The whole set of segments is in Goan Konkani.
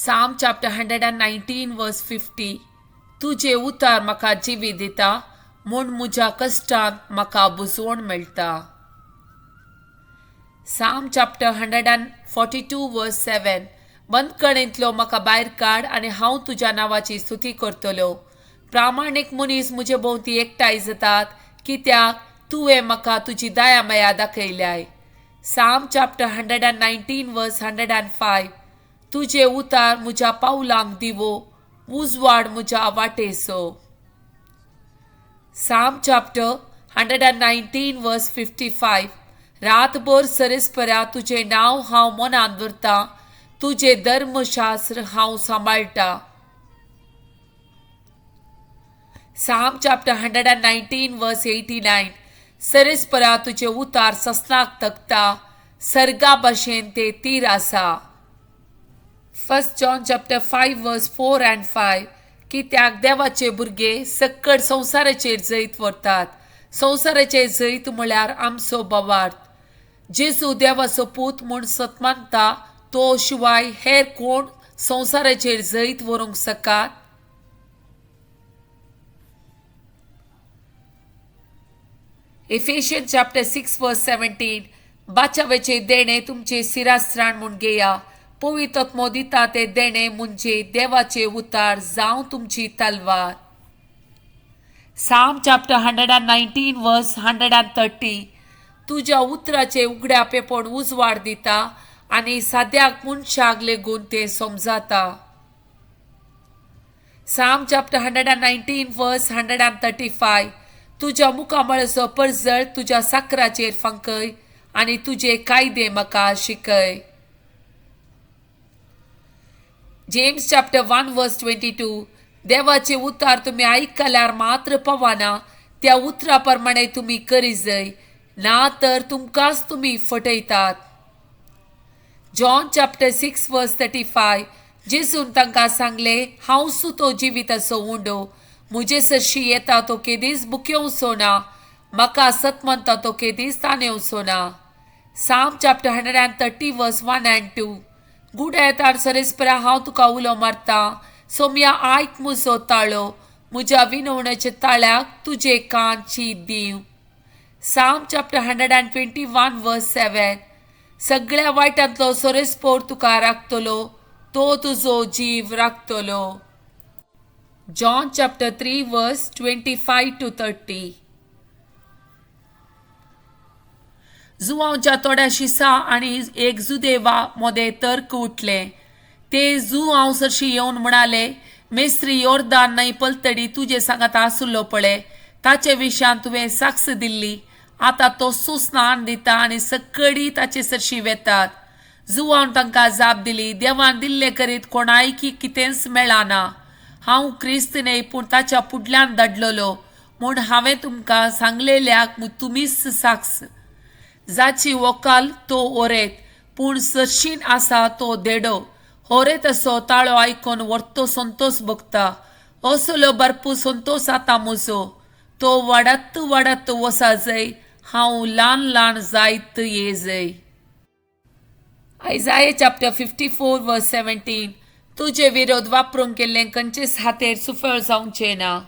Psalm chapter 119 verse 50. तुजें उतार म्हाका जिवी दिता म्हूण म्हज्या कश्टांत म्हाका बुजवण मेळटा. Psalm chapter 142 verse 7. बंदखणींतलो म्हाका भायर काड आनी हांव तुज्या नांवाची स्तुती करतलो. प्रामाणीक मनीस म्हजे भोंवती एकठांय जातात, कित्याक तुवें म्हाका तुजी दया माया दाखयल्याय. Psalm chapter 119 verse 105. तुजें उतार म्हज्या पावलांक दिवो, उजवाड म्हज्या वाटेचो. Psalm chapter 119 verse 55. रातभर सरेस्परा तुजें नांव हांव मनांत दवरतां, तुजें धर्मशास्त्र हांव सांबाळटा. Psalm chapter 119 verse 89. सरेस्परा तुजें उतार ससनाक तकता, सर्गा भशेन ते तीर आसा. 1 John chapter 5 verse 4 and 5. कित्याक देवाचे भुरगे सक्कड संवसाराचेर जैत व्हरतात. संवसाराचेर जैत म्हळ्यार आमचो भावार्थ. जेजू देवाचो पूत म्हूण सत मानता तो शिवाय हेर कोण संवसाराचेर जैत व्हरूंक शकात? Ephesians chapter 6 verse 17. बाचावेचे देणे तुमचे सिरास्त्राण म्हूण घेया. पवित्र आत्मो दिता ते देणे म्हणजे देवाचे उतार जावं तुमची तलवार. Psalm chapter 119 verse 130. तुज्या उतराचे उगड्या पेपण उजवाड दिता आनी साद्याक मनशाक लेगून तें समजाता. Psalm chapter 119 verse 135. तुज्या मुखामळाचो परजळ तुज्या साकराचेर फांकय आनी तुजे कायदे म्हाका शिकय. James chapter 1 verse 22. देवाचे उतार तुमी आयकल्यार मात्र पवाना, त्या उतरा प्रमाणे तुमी करी जाय, ना तर तुमकांच तुमी फटयतात. John chapter 6 verse 35. जेजून तांकां सांगलें, हांव सुतो जिविताचो उंडो, म्हजे सरशी येता तो केदीच बुकेवचो ना, म्हाका सत म्हणटा तो केदीच ताणेवचो ना. Psalm chapter 130 verse 1 and 2. गुड्यातार सरेस्परा हांव तुका उलो मारता, सोमया आयक म्हजो ताळो, म्हज्या विनवण्याच्या ताळ्याक तुजे कान चीत दीव. Psalm chapter 121 verse 7. सगळ्या वायटांतलो सोरेस्पोर तुका राखतलो, तो तुजो जीव राखतलो. John chapter 3 verse 25 to 30. जुवांच्या थोड्या शिसा आनी एक जुदेवा मोदें तर्क उठले. ते जुवांव सरशी येवन म्हणाले, मेस्त्री योर्दान न्हंय पलतडी तुजे सांगात आसुल्लो पळय, ताचे विशयान तुवें साक्ष दिल्ली, आतां तो सुस्नान दिता आनी सकडी ताचे सरशी वेतात. जुवान तांकां जाप दिली, देवान दिल्ले करीत कोणायकी कितेंच मेळना. हांव क्रिस्त न्हय पूण ताच्या फुडल्यान धाडलेलो म्हूण हांवें तुमकां सांगलेल्याक तुमीच साक्ष. जाची वकाल तो ओरेत, पूण सरशीन आसा तो देडो. होरेत असो ताळो आयकून वर्तो संतोष भोगता, असलो भरपूर संतोष आतां म्हजो. तो वाडत वाडत वसा जय, हांव ल्हान ल्हान जायत ये जय. Isaiah chapter 54 verse 17. तुजे विरोध वापरूंक केल्लें खंयचेच हातेर सुफळ जावचें ना.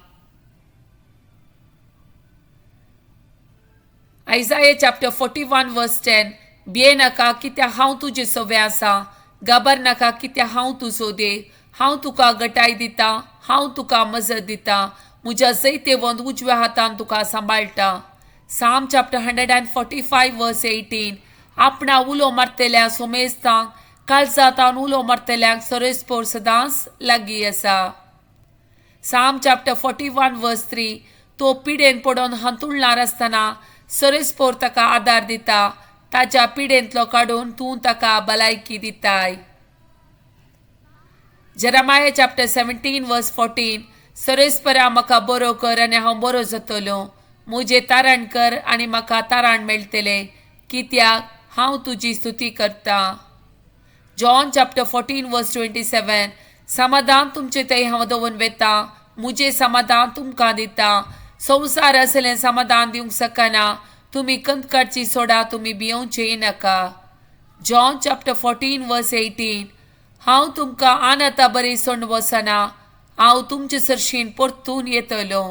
Isaiah chapter 41 verse 10. भिये नाका कित्याक हांव तुजे सवे आसा, घाबर नाका कित्याक हांव तुजो देव, हांव तुका गटाय दिता, हांव तुका मजत दिता, म्हज्या जैतेवंत उजव्या हातान तुका सांबाळटा. Psalm chapter 145 verse 18. आपणा उलो मारतल्या सोमेस्तांक, काळजांतान उलो मारतल्यांक सरेस्पोर सदांच लागीं आसा. Psalm chapter 41 verse 3. तो पिडेन पडोन हांतुळणार आसतना सरेस्पोर ताका आदार दिता, ताच्या पिडेंतलो काडून तूं ताका भलायकी दिताय. Jeremiah chapter 17 verse 14. सरेस्परा म्हाका बरो कर आनी हांव बरो जातलो, म्हजें तारण कर आनी म्हाका तारण मेळटलें, कित्याक हांव तुजी स्तुती करतां. John chapter 14 verse 27. समाधान तुमचे थंय हांव दवरून वेता, म्हजें समाधान तुमकां दिता, संवसार असलें समाधान दिवंक शकना, तुमी कंत काडची सोडा, तुमी भियोवचेय नाका. John chapter 14 verse 18. हांव तुमकां आनाता बरी सोडून वचना, हांव तुमचे सरशीन परतून येतलो.